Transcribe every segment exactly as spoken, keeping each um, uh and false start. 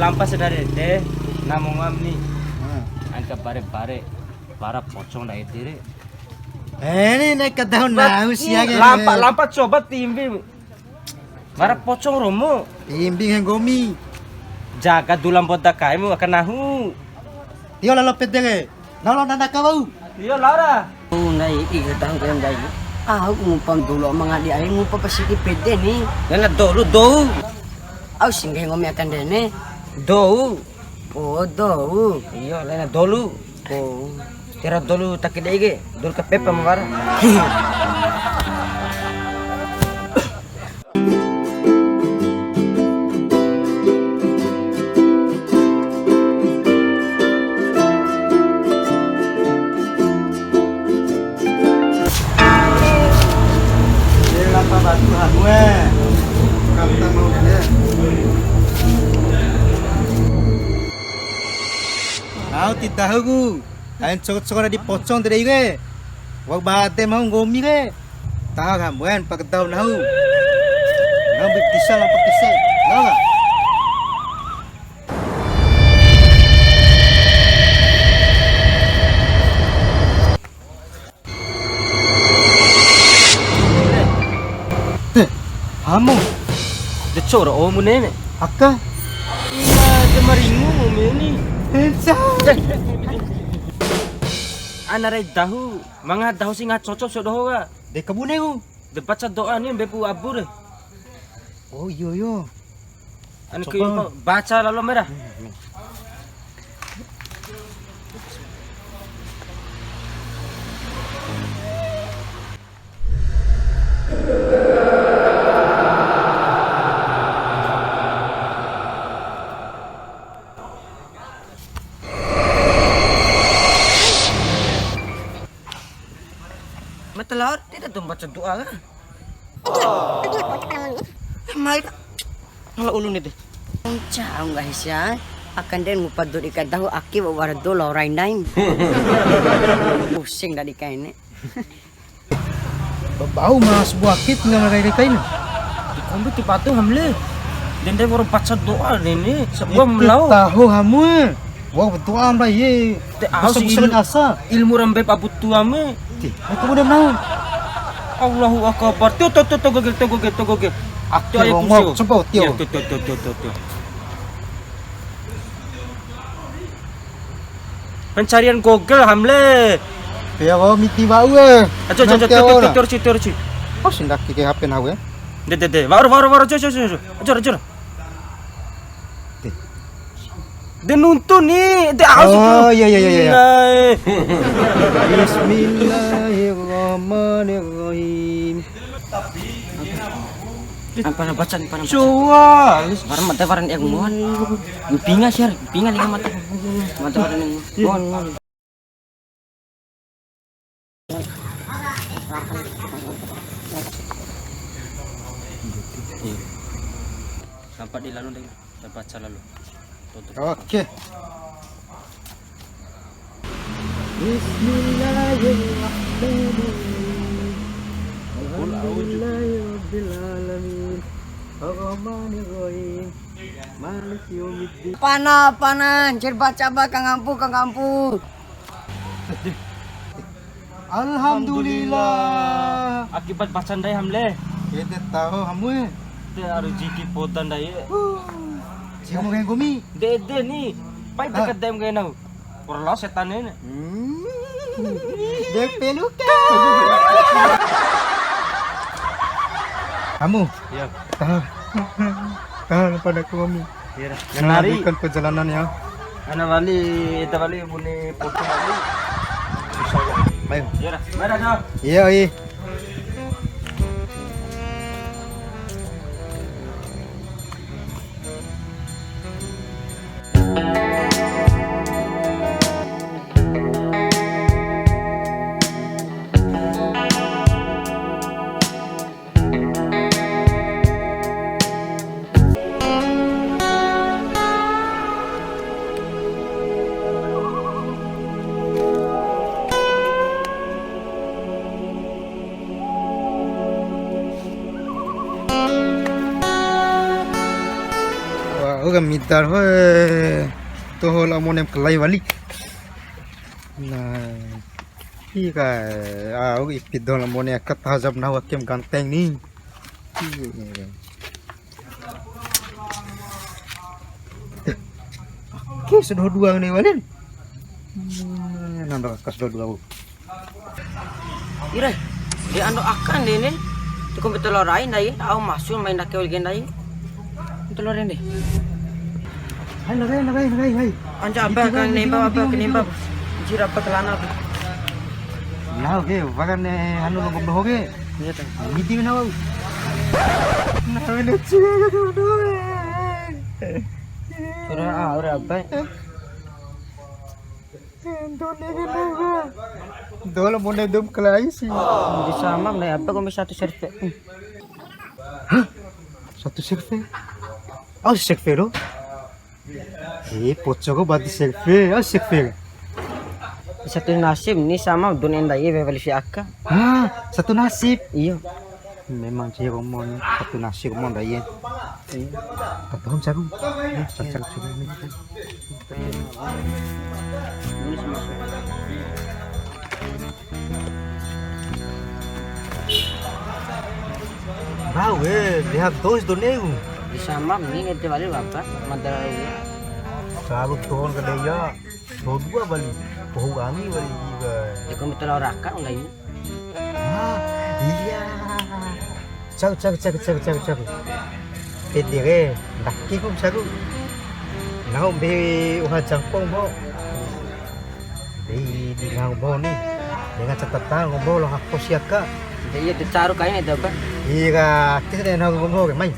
Ampa sedari ede, namu ngam ni. Hmm. Angka bare-bare, para pocong ndai ede re. Eh, ni naik ke daun. Bat-, daun sia ke. Lampa, lampa coba timbi. Mara pocong romo. Timbi nggomi. Jaga dula mboda kaimu aka nahu. Tio lalo pede ke. Lalo nanda ka wa'u. Iyo, Laura. Ndai, ih, tahu kan, ndai. Au ngupa dulu mangadi ai ngupa pasiki pede ni. Lena dolu dou. Au singge nggomi aka ndede. Dou. Oh, dou. Iyo, lena dolu. Oh. Tera dolu taki dei ke, dolu kapepa ma wara. Lampa batu hanu e. Kanta mau gede. Au ti tahu ku. Ain coko-coko di pocong tadi ke. Wa'u bade mau nggomi ke. Tahu kamu en pakai daun nahu. Nahu bisa lampa kese. Tahu nggak? Te, hamu. De cora omu nene. Aka. Ina de maringu meni. Ensa. Ana rai dahu, manga dahu si ngaha cocok so doho ka. De kabune ku. De baca doa ni mbepu abu re. Oh, iyo, iyo. Anu, coba. Baca lalo mera. Hmm, hmm. Mata laut, tidak dong baca doa kan? Mai ta. Ngala ulu ni de. Cau nggahi sia, akan den ngupa dodi ka dahu aki wa wara do lao rai ndaim. Pusing dadi kaine. Bau mas buah kit nggak rai rai kaine. Di kombi ti patu hamle. Dende wara baca doa nene, sebuah melao. Tahu hamu. Wah, betul am rai ye. Te au si ilmu, asa. Ilmu ra mbep abu tua me. Ti, aku udah mau. Allahu Akbar. Tio, tio, tio, tio, Google, tio, Google, tio, Google. Aku ayo mau, kusio. Coba, tio. Iya, tio, tio, tio. Pencarian Google, Hamle. Ya, wau miti wau, eh. Ajo, ajo, ajo, tio, tio, tio, tio. Oh, sindaki ke H P nahu, eh. De, de, de. Wa'ur, wa'ur, wa'ur, ajo, ajo, ajo, ajo. Ajo, ajo. De. De nuntu ni, de asu. Oh, iya, iya, iya, iya. Bismillahirrahmanirrahim. Ampana baca, ampana baca. Coba. Waran mata, waran yang muat. Pinga share, pinga lima mata. Mata waran yang muat. Nampak di lalu deh, terbaca lalu. Tutup. Oke. Bismillahirrahmanirrahim. Qul a'udzu. Alhamdulillahirabbil alamin. Arrahmanirrahim. Maliki yaumiddin. Pana, pana, anjir baca ba kangampu, kangampu. Alhamdulillah. Akibat baca ndai Hamle. Ede taho hamu e. Te aru jiki poda ndai e. Huh. Simu kayak gumi. Dede ni. Pai dekat dem kayak nau. Ora lao setan ini. Hmm. Dek pelukan. Kamu? Iya. Tahan. Tahan pada kami. Iya dah. Melanjutkan perjalanan ya. Ana wali, ita wali bune foto wali. Ayo. Iya dah. Mari dah. Iya, iya. Oke, midar hoe. Toho la mone ma kalai wali. Nah, ika, au ipi doho la mone aka tahajab nahu akem ganteng ni. Oke, sudah dua ni wali. Hmm, nanda kas dua dua. Ire, de ando akan de ne. Tuku betul rai ndai, au masu main dake wali ndai. Betul rai ndai. Hai, nagai, nagai, nagai, hai. Anja apa kan nemba, apa kan nemba. Jira apa kelana apa. Nah, oke, bahkan, eh, anu, longkop doho ke. Iya, Tang. Midi mana, wau? Nah, ini cia, aduh, aduh. Ora, ah, ora apa? Done ke nawa. Dolo mone dum kalai si. Di sama mene apa kau satu serve? Hah? Satu serve? Oh, serve lo? Eh, pocok kau berarti serve. Oh, serve. Satu nasib ni sama dun enda iwe wali fi aka. Hah? Satu nasib? Iyo. Memang cie romo ni, satu nasi romo ndai e. Iya. Tapi hom saru. Ya, saru saru ni. Bau e, lihat dos do neu. Di sama ni ede wali bapa, madara. Saru ton ke dia. Dua wali, pohu angi wali juga. Ya, kau betul ora akan lagi. Ah, iya. Cau, cau, cau, cau, cau, cau. Pede re, ndake ku caru. Nahu mbe uha jangkong, bo. Di, di nahu bo ni. Dengan catatan ngombo lo hako siaka. Iya, de caru kaina ede, Bang. Iya, kita de nahu ngombo ke, mai.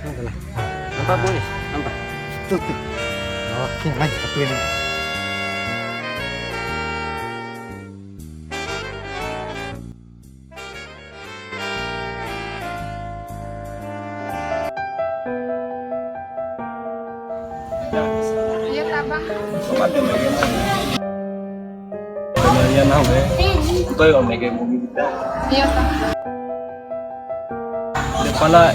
Nampa, Bang, nampa. Tuh, tuh. Oke, lanjut, satu ini. Iya, Abang. Iya, nah, we. To'i wa mege mumi kita. Iya, Kak. Pala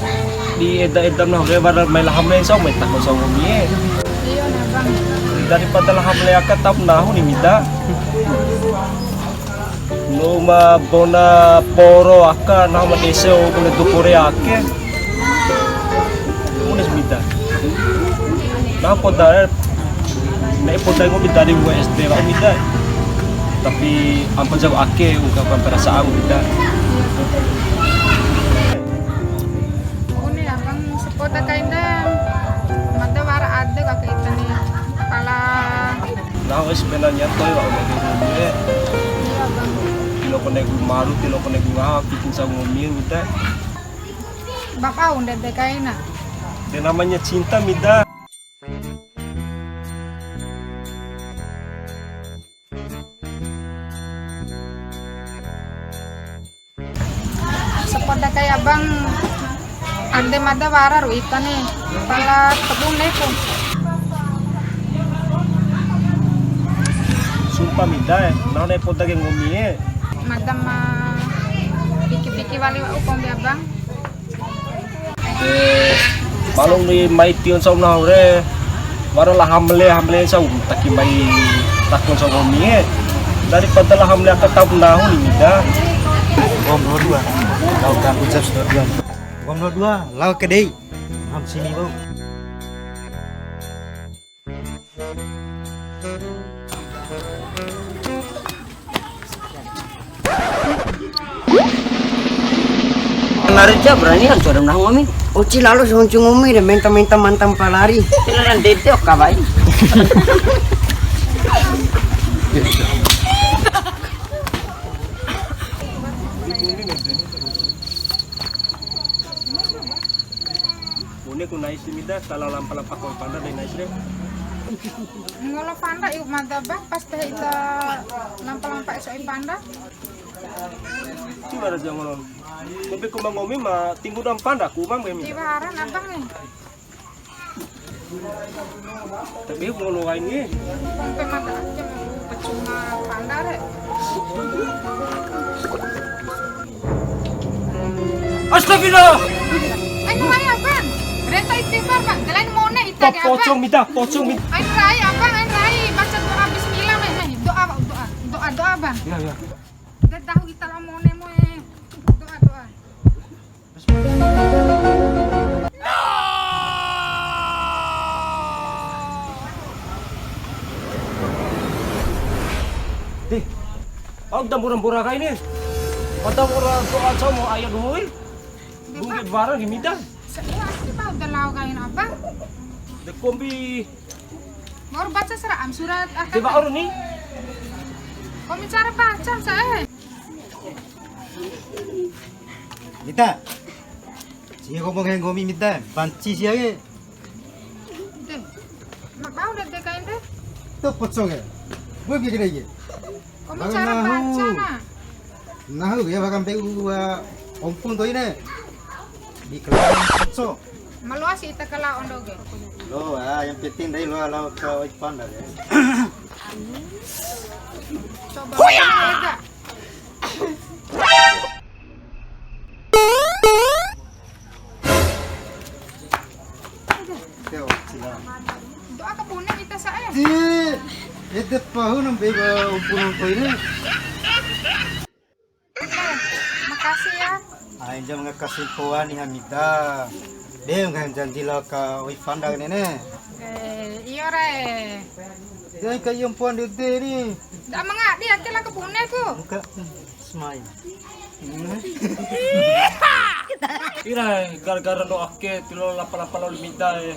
di eda-eda nahu re, wara mai laham le, sau mai tako sau mumi e. Iya, nah, Bang. Daripada laham le aka tap nahu ni mida. Numa bona poro aka, nahu ma dese o bona dukure ake. Munes mida. Nahu poda, ne'e poda ngomi dari U S D wa'u mida. Tapi ampo jauh ake, ungkapkan perasaan mida. Bune, Abang, sepoda kaina. Mada wara ade ka ita ni. Pala. Nahu sebenarnya to'i wa'u mege ngomi e. Iya, Bang. Tilo kone gu maru, tilo kone gu ngaha, bikin sa ngomi mida. Bapau ndede kaina. De namanya cinta mida. Sepoda kai Abang, ade mada wara ru ita ni, pala kebune ku. Sumpah mida e, nahu ne'e poda ke ngomi e. Mada ma piki-piki wali wa'u kombi Abang. De, malum ni mai tion saum nahu re. Wara la hamle, hamle saum taki mai takon saum ngomi e. Daripada la hamle aka tap nahu ni mida. Gom nomor dua. Lau ka ucap nomor dua. Gom nomor dua, lau ke dei. Ham sini, Bang. Nari ja berani kan suara menang ngomi. Oci lalu sehuncung ngomi de menta-menta mantan palari. Beneran dede oka bai. Bune ku nais mida, sala lampa-lampa koi panda dei nais re. Ngolo panda iu mada ba, pas teh ita lampa-lampa eso i panda. Tiwara ja ngolo. Kombi ku ma ngomi ma tinggu dam panda ku mam kemi. Tiwara Abang ni. Tapi ngolo wain ni. Kompe mada aja percuma panda re. Astagfirullah. Ayo, ayo, Bang. Rento istighfar, Bang. Delain mone ita. Pocong mita, pocong mita. Ain rai, abang, ain rai. Baca doa bismillah, mai, mai. Doa, doa, doa, doa, bang. Iya, iya. Dah tahu kita lah mone, moe. Doa, doa. Deh, au da mbura-mbura kaina. Pada ora doa sama ayah doi. Bungkit barang di midan. Semua sih tahu da lao kain apa? De kombi. Baru baca sera'am surat apa? Coba urun ni. Kombi cara baca, saya. Mita. Sia ngomong yang nggomi mita, banci sia ke. Deh, mak bau deh deh kain deh. Tuh pocong ya. Gue bikin aja. Kombi cara baca, nah. Nahu ya, bahkan P U, uh, ompun to'i ne. Di kelar pocong. Maluasi ita kala ondo ke. Lo, ah, yang penting dari lo, lo ke Ipan dah ya. Coba. Hoya! Doa kabune ita sa'e. Di, ede pahu nambe ba umpunan ko ini. Oke, makasih ya. Ai jam ngakasi poa ni Hamida. Be nggak janji lo ka oi Fanda nene. Eh, iyo re. Dia ka iyo poa ndede ni. Ndak mangadi ake la kabune ku. Buka. Smile. Ira gara-gara ndo ake tilo lapa-lapa lo limita e.